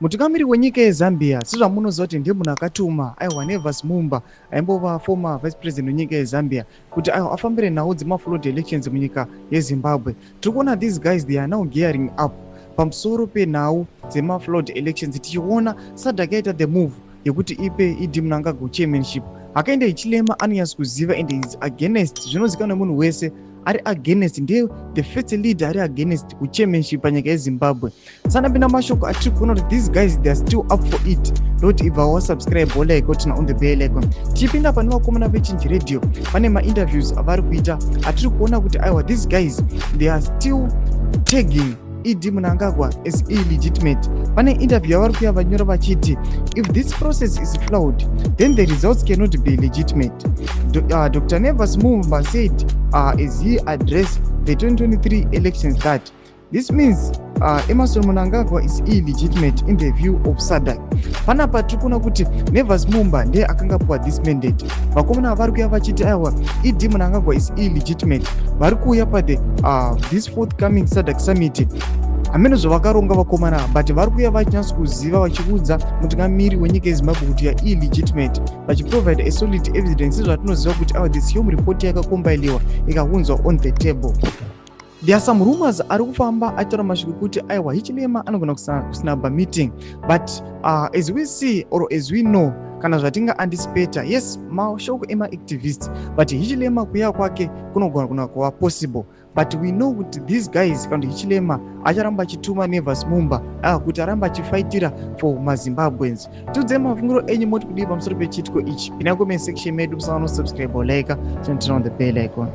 Mutungamiri wenyika yeZambia, sezvamunoziva kuti ndiye munhu akatuma, aiwa, Nevers Mumba, aimbova former vice president wenyika yeZambia, kuti aiwa afambire nhau dzemaflawed elections munyika yeZimbabwe. Tiri kuona these guys, they are now gearing up pamusoro penhau dzemaflawed elections. Tichiona SADC yaita the move yekuti ipe ED Mnangagwa chairmanship. Hakainde Hichilema anonyatsa kuziva and is against. Zvinozikanwa nemunhu wese, ari against, ndiye the first leader ari against kuchairmanship panyika yeZimbabwe. Sanapinda mashoko atiri kuona kuti these guys, they are still up for it. Ndoti ibva wasubscribe, wolike, turn on the bell icon. Tichipinda pane vakomana veChange Radio, pane mainterviews avari kuita atiri kuona kuti aiwa, these guys, they are still tagging ED Mnangagwa as illegitimate. Pane interview yavari kuya vanyora vachiti, "If this process is flawed, then the results cannot be legitimate," Dr Nevers Mumba said as he addressed the 2023 elections, that this means Emmerson Mnangagwa is illegitimate in the view of SADC. Panapa tiri kuona kuti Nevers Mumba ndiye akanga puwa this mandate. Vakomana vari kuuya vachiti aiwa, ED Mnangagwa is illegitimate. Vari kuuya pathe this forthcoming SADC summit. Hamene zvavakaronga vakomana, but vari kuuya vachinyatso kuziva, vachiudza mutungamiri wenyika yeZimbabwe kuti ya illegitimate, vachiprovide a solid evidence, sezvatinoziva kuti aiwa, this HUME report yakakombailiwa, ikaunzwa on the table. There are some rumors ari kufamba achitaura mashoko ekuti aiwa, Hichilema anogona kusnubba meeting, but as we see or as we know, kana zvatingaanticipata, yes, mashoko emaactivist, but Hichilema kuuya kwake kunogona kuna kuva possible. But we know kuti these guys, kana kuti Hichilema acharamba achituma Nevers Mumba kuti aramba achifaitira for maZimbabweans. Tiudzei mafungiro enyu, moti kudii pamusoro pechiitiko ichi? Pinai comment section medu, musana nosubscribe, like, turn on the bell icon.